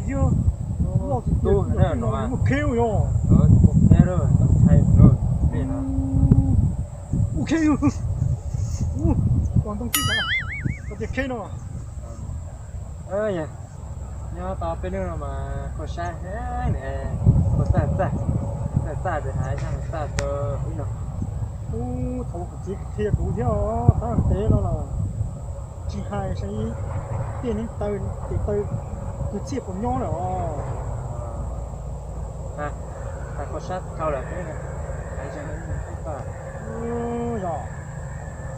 Thiab loj tiag tiag, muaj kheb yog. Muaj kheb, ua kheb, ua ntoo tib, tias kheb no. Nyob tau peb hnub no mas kho siab heev, kho txaj txaj, txaj txaj ces hais zaj txaj rau ib no. Ub, thaum kuv txiv qhia kuv thiab os, tab ntev no los tsis hais saib tiaj neeb taw, tes taw kwv txhiaj puas nyob lawm os. Hais kho siab dhau lawm. Yog,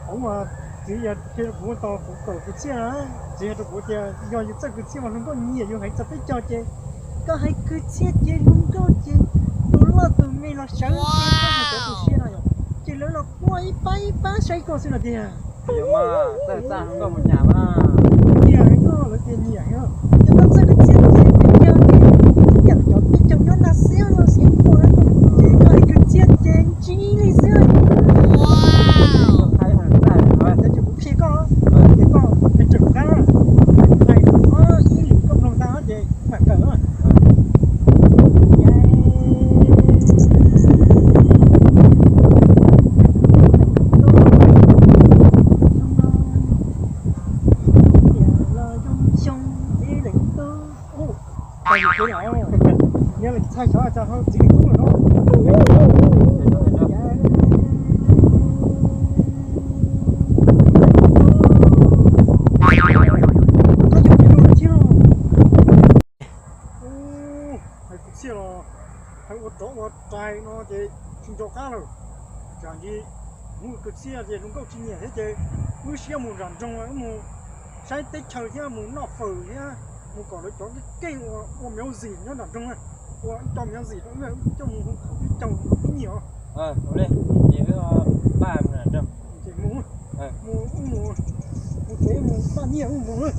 thaum mas txiv yog qhia rau kuv tau kuv kawm kwv txhiaj na, txiv hais rau kuv tias yog yus txawj kwv txhiaj mas hluas nkauj nyiam yus heev txog peb caug ces koj hais kwv txhiaj ces hluas nkauj ces tus loj tus me los sawv ces koj mus cov tus siab no yom, ces lawv los quaj ib pab ib pab saib koj xwb no tiag. Txawj txaj hluas nkauj mus nyam mas. Nyiam heev, lawv tias nyiam heev. Ces koj txawj kwv txhiaj ces peb caug ces nyiam cov peb caug nyob nag xiab los xiab npua, ces koj hais kwv txhiaj ces ntsib li xwb. Ces kuv qhia koj, ces koj hais raws kuv qab, hais ib lwm koj mloog tag ces mam kawm. Xyoo no, xyoo no, xyoo ib leeg tub, ub, tau yus kev lawm, nyob txhaj xyov cas ho txiv leej tub lawm no. Koj yog tus yug lawm thiab. Ub, hais kwv txhiaj los hais ua rov ua rais no ces tsis nco qab lawm. Tsam ntsis hnub kwv txhiaj ces hluas nkauj tsis nyiam thiab ces wb siab mus nram nroog, wb mus saib teb chaws thiab mus noj fawm thiab mus kom lawv cov keej keej ua, ua music nyob nram nroog na, ua ib co music rau wb coj mus hu thaum peb caug twb nyiam os. Ces wb npaj mus nram nroog. Ces mus, mus, mus, mus tsev mus npaj nyiaj wb mus.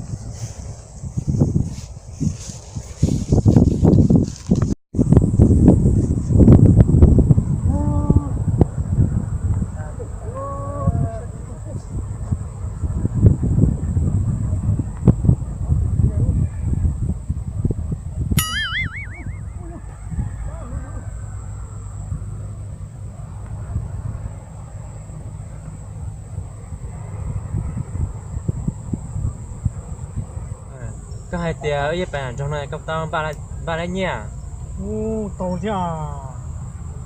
Koj hais tias wb yuav pais nram nroog no koj tau npaj lab nyiaj? Ub, tau thiab.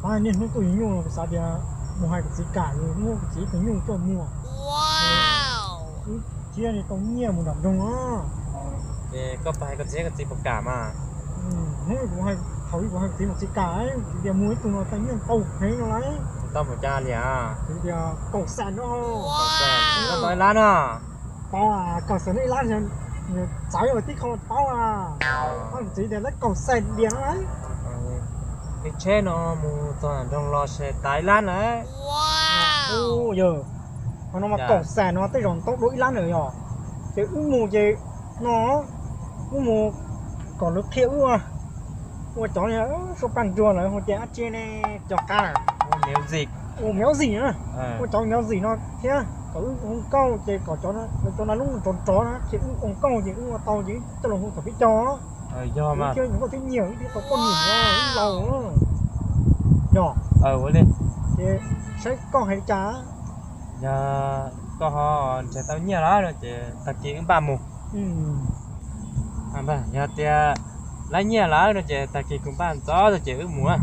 Pab niaj hnub tuaj yug nyuj los kuv xav tias mus hais kuv txiv kam, muab kuv txiv ib tug nyuj coj mus. Wb thiab tau nyiaj mus nram nroog os. Ces koj pais hais koj txiv, koj txiv puas kam mas? Hnub kuv hais, thaum ub kuv hais kuv txiv mas txiv kam, kuv txiv tias mus ib tug no tau nyiaj ntau heev no lauj. Tau npaum cas li as? Kuv tias kaum xees no. Kaum xees, tau ib lab no. Tau, kaum xees no ib lab, txawv tib qho tau a. Kuv txiv tias lab kaum xees diam no lauj. Li tsheb no mus txog nram nroog los ces tas ib lab lawm. Ub, yog, qhov no mas kaum xees no tej zaum tau dua ib lab lawm yog. Ces wb mus ces no, wb mus kom lawv qhia wb ua, ua cov suab paj nruag lawv hu tias dab tsi ne, cov qab, ua music na, ua cov music no thiab kom wb hu nkauj ces kom cov, cov nas lub rov rov na ces wb ua nkauj ces wb ua tau ces wb coj los hu thaum peb caug. Yog mas, wb thiab nkauj thiab nyiam, wb thiaj tau poj niam, wb laus. Yog, ces saib koj hais li cas. Yog koj ho nrhiav tau nyiaj lawm no ces tag kis wb npaj mus. Yog tias lab nyiaj lawm no ces tag kis kuv npaj ntxov ces wb mus.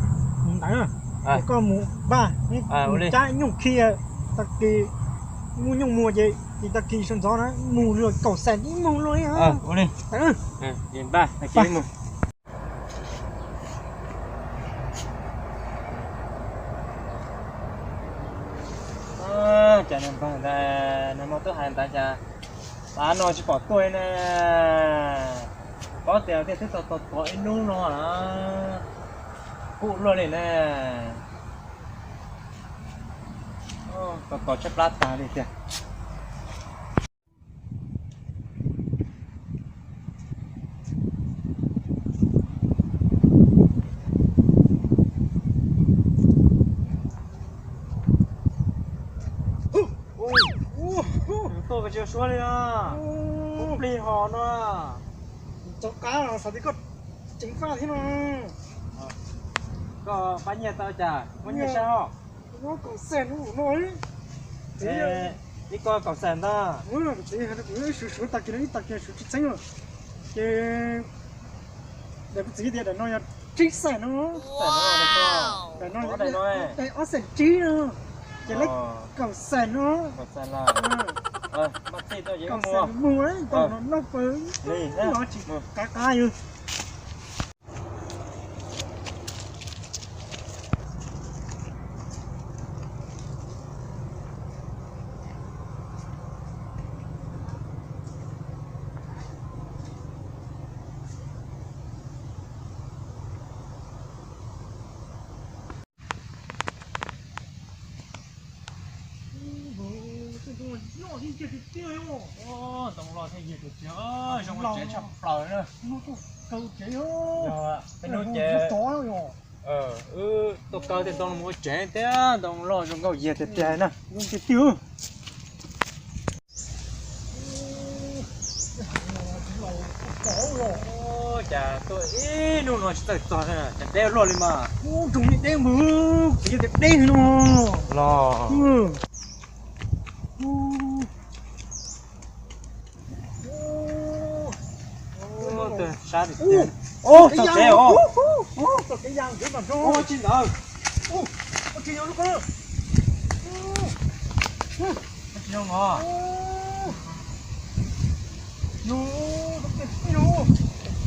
Ntawd, koj mus npaj, mus cab nyuj khi, tag kis muaj nyuj muag ces tag kis sawv ntxov na mus luag kaum xees ib mus luag li. Npaj tag kis mus. Cas nag npag ntawd nag hmo twb hais ntawd cas tav no tsis pom tuaj li na. Paub tias tej twb tau tov tov ib hnub no na, kub luaj li na. Tau tov tshaib plab tag li tiag. Tuaj koj tsis suab li no, plig hos no. Txog qab los xav tias koj Ceev faj thiab no. Koj pab nyiaj tau cas, muaj nyiaj sab os? Nyob kaum xees no. Ib ko kaum xees ntag. Kuv txiv hais rau kuv, suav suav tag kis no ib tag kis suav tsis txheeb os. Ces daim kuv txiv tias daim no yog tsib xees no. Daim no ob xees tsib no. Ces lawv kaum xees no. Kaum xees mus ntau no noj pawg, tsis qab qab yus. Ntoo loj thiab yig tiag tiag, zoo tsev tshaj plaws na. Peb hnub ces wb tuaj kaw tej ntoo no mus ua tsev thiab, ntoo loj zoo nkauj yig tiag tiag na. Zoo tiag tiag. Cas tuaj ib hnub no tsis txawj txog, cas deb luaj li mas. Ub, zoo li deb mus, kuv yog tias deb no los. Sab tiag tiag. Ub, txog tsev os. Ua tsis ntawd. Ua tsis yog lub ko. Ua tsis yog no. Yus, yus,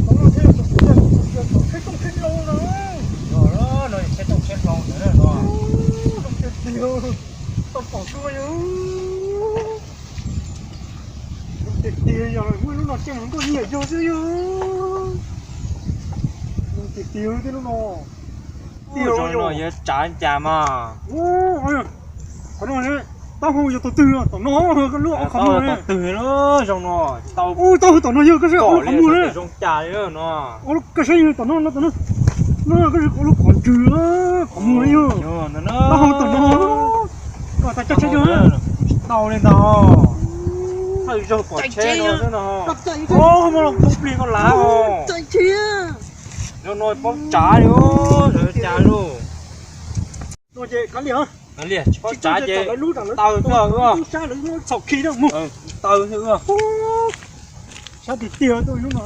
tau no thiaj tau tsheb tooj tsheb hlau na. Yog no, tsheb tooj tsheb hlau ntawd no. Zoo tiag tiag, tau pom dua yog. Zoo tiag tiag, yog muaj lub no ces nkauj nyiam yog xwb yog. Zoo tiag tiag thiab lub no. Zoo no yog tsav cas mas. Qhov no taub hau yog tau twg tom no, lub qhov no tau twg zoo no. Ub, taub hau tom no yog koj saib qhov muag zoo cas li no. Koj saib yog tom no, no koj saib lub qhov ntswg, qhov muag yog. Taub hau tom no. Koj tas coj tsheb yog. Tsis tau li ntag. Thawj zaug pom tsheb no xwb no. Muab los poob plig koj lav os. Zoo no paub tsav li, zoo cas lauj. No ces kav liam, kav liam, tsis paub tsav ces taw xwb, txhaum khi na mus. Taw xwb. Sab tiag tiag tuaj hnub no.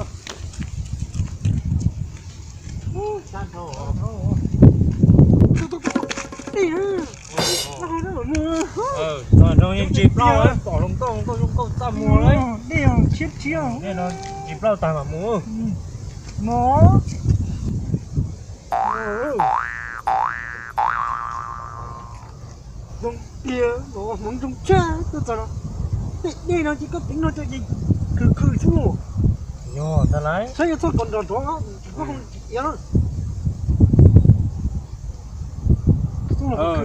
Ntsis plaub, pom zoo nkauj zoo nkauj txaj muag li. Dej tshiab tshiab, ntsis plaub tag mam mus. No. Zoo tiag, hmoov zoo tshaj tuaj txog no. Tej dej no ces koj teev no ces khwm khwm xwb. Yog ntag lauj. Saib yog txog kom nrog rov, koj hoo tsis iab.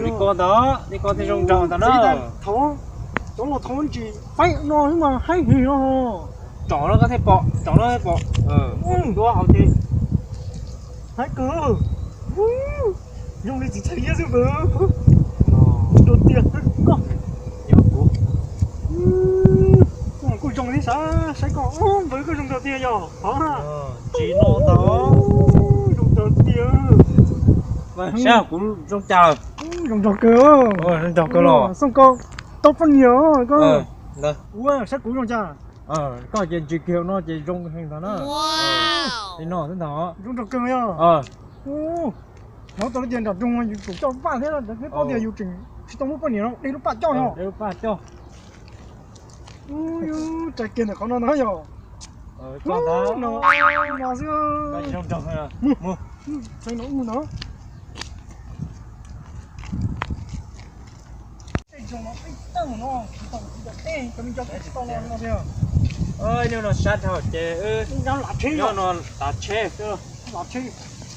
Li ko ntag, li ko thiaj zoo nraug ntag na. Cov los thov ntsis faib no xwb mas haib heev no. Tsom no koj thiaj pom, tsom no thiaj pom. Duab hauv ces haib kawg. Zoo li txiv txhais liab xwb mas. Rau tiag koj. Kuj zoo li sav, saib koj npawg koj zoo nraug tiag yog. Tsis no ntag. Zoo nraug tiag. Saib kuv zoo cas. Zoo nraug kawg. Zoo nraug kawg los. Xoo koj tau poj niam koj. Ua saib kuv zoo cas. Koj ces ntsis kiag no ces zoo heev ntag na. Li no xwb ntag. Zoo nraug kawg yog. Hnov tau tias nram nroog yus tsum coj paj thiab, thiab paub tias yus tseem tsis tau muaj poj niam no, de lub paj coj no. De lub paj coj. Tsa kiag ntawm qhov no ntag yog. No xwb. Mus, mus no. Tej zoo no peb tawg no tsis tau, tsis tau tej cov me cov peb tsis tau no no thiab. Nyob no sab dhau ces nyob no tav tsheb xwb. Lav tsheb,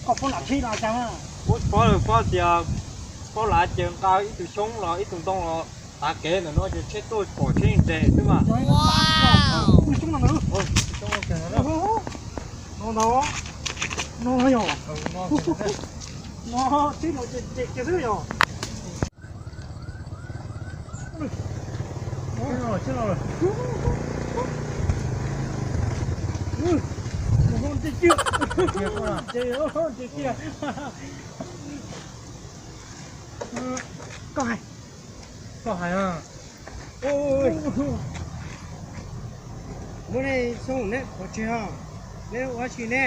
koj paub lav tsheb lav cas? Paub, paub tias paub lav ces nqa ib tug xyoob los ib tug ntoo los tav kev ntawm no ces tsheb tuaj pom tsheb nres xwb mas. Tus xyoob no ntag. No ntag. No yog. No tsheb no ces nres kiag xwb yog. Koj hais, koj hais. Muab nej xoob neb pov tseg os, neb ua dab tsi ne?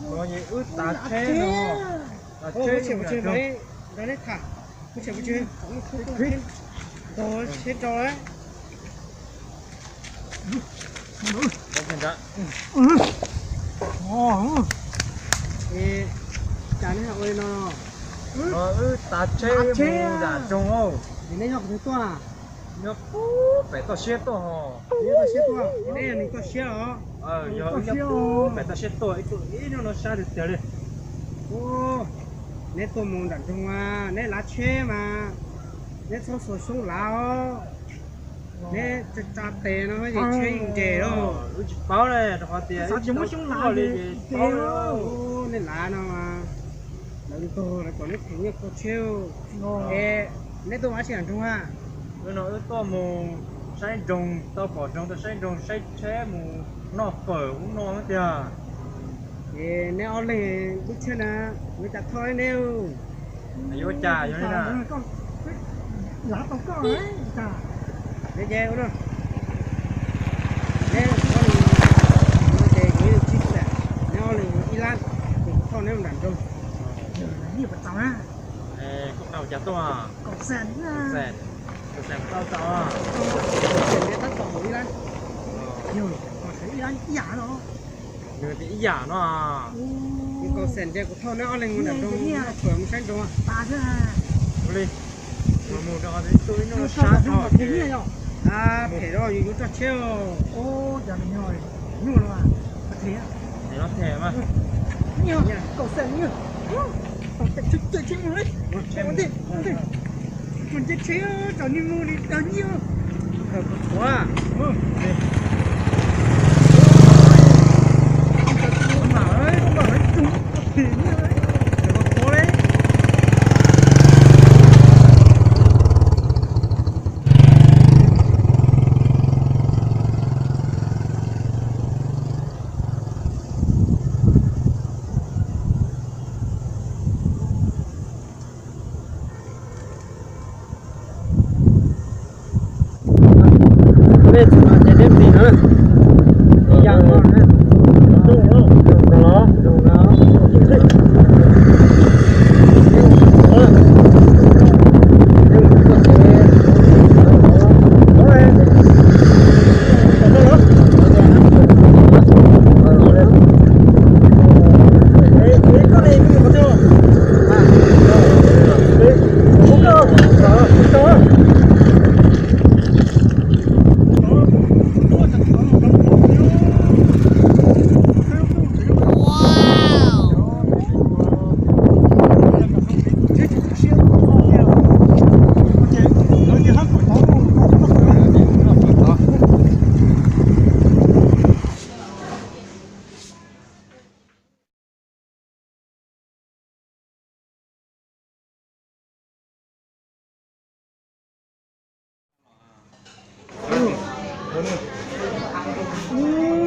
Wb tav tsheb no, tav tsheb nrog neb tham, muab tsheb pov tseg, tog tsheb rau lawm. Cas neb ua li no? Wb tav tsheb mus nram nroog. Neb nyob qhov twg tuaj? Nyob pem toj siab tuaj. Neb yog neeg toj siab los? Yog, wb nyob pem toj siab tuaj, ib hnub no sab tiag tiag li. Neb tuaj mus nram nroog mas neb lav tsheb mas neb txhob xuas xyoob lav os. Neb tsa tes no ces tsheb yeej nres lawm. Wb tsis paub li, rau qhov tias wb tsis muab xyoob lav li ces paub li. Nej lav no mas lawv ntog lawv kom neb theem nyiaj kho tsheb. Es neb tuaj ua dab tsi nram nroog a? Wb no wb tuaj mus saib nroog, tau pom nroog tuaj saib nroog, saib tsheb mus noj fawm ub no tiag. Es neb ob leeg lub tsheb na, yuav cas thauj neb? Yuav cas yog li na? Lav tau koj, neb ob leeg, no ces kuv ib leeg tsib lab, neb ob leeg ib lab, ces kuv thauj neb mus nram nroog. Koj qab ua cas tuaj? Kaum xees, kaum xees tau tau. Ib lab, ib yam no. Nws tias ib yam no. Kaum xees ces kuv thauj neb ob leeg mus nram nroog, mus saib nroog. Mus li, mus mus rau qhov twg tuaj ib hnub sab dhau. Phem los yus yuav roj tsheb os. Them los them mas. Kaum xees, mus nce tsheb, mus nce tsheb, tsaus ntuj mus li tau nyiaj.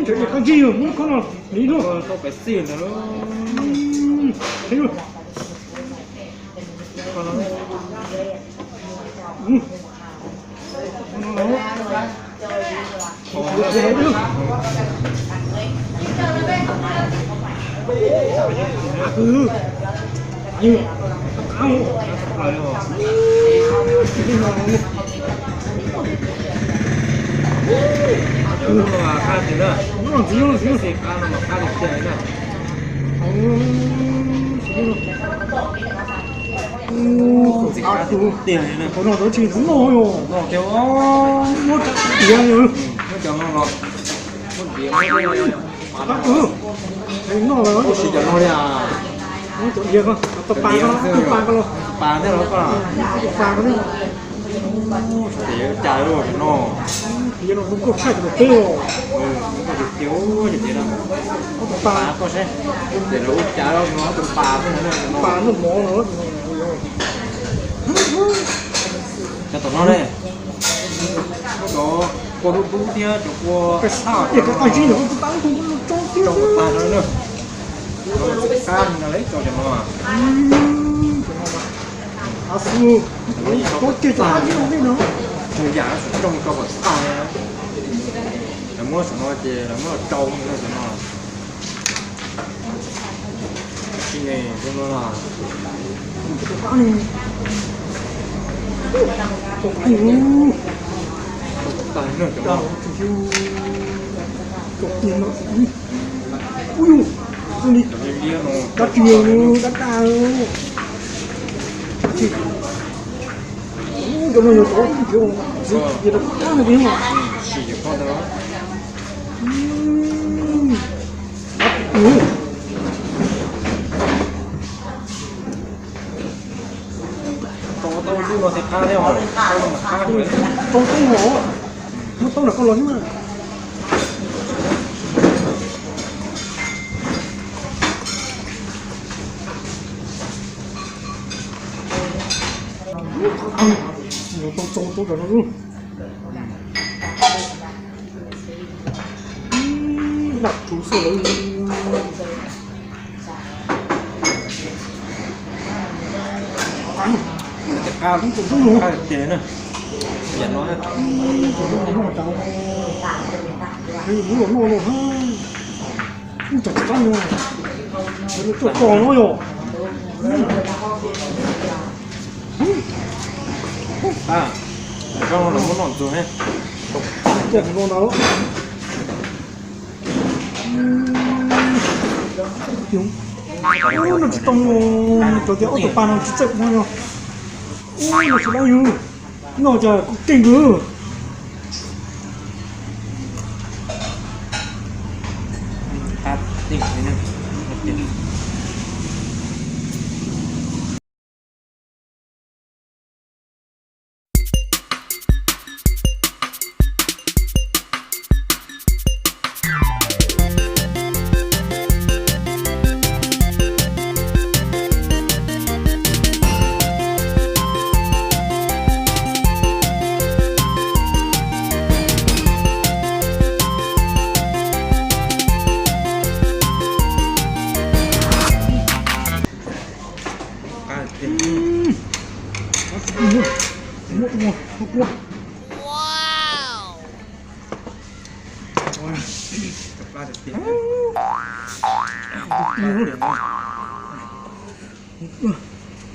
Ntawd qab zib, muab khob no li luaj. Tiag, qhov no tsis noj, noj tiag, muab tiav, muab cov no los, muab tiav, noj, muab siv cov no li. Muab cov diav ko, tus pas ko, tus pas ko los, pas thiab los ko, tus pas ko thiab. Tiav cas los no. Tiav no kuj tshaj cov peb os. Tiav, tiav no, tus pas ko seb, tiav los ua cas los no, tus pas thiab no, pas noj mov no. Cov tom no ne, muab cov Kua dub dub thiab cov kua, cov kua tag no na. Qab no lawv tso cov no. Txhua yam tso kom tag. Lawv muab saum no ces lawv muab rau cov no. Tsis ne, zoo no los. Ui, dab tsi, dab dab. Cov no yog cov, cov no yog cov, tau tau no thiaj qab thiab os. Tau tau os, muab tau los koj los xwb mas. Tau tau tau cov no. Dam tsuv xwb lawm. Qab lub tus qab tiag na. Yam no lub los noj no, ub, tsis qab no, tuaj tog no yog. Koj no los muab noj ntxuag ne. Tiaj no na. Ub, no tsis tau, cov tias ob tug pas no tsis txawj ua no. Ub, no tsis dab yug, noj cas kuj keej kawg.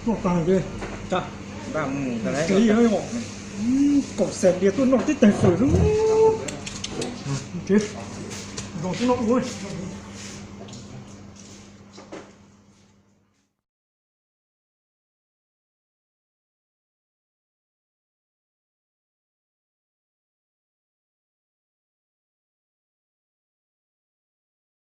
Noj tag ces, ces kaum xees dias tuaj noj tib tais fawm xwb. Ces zos tuaj noj ua.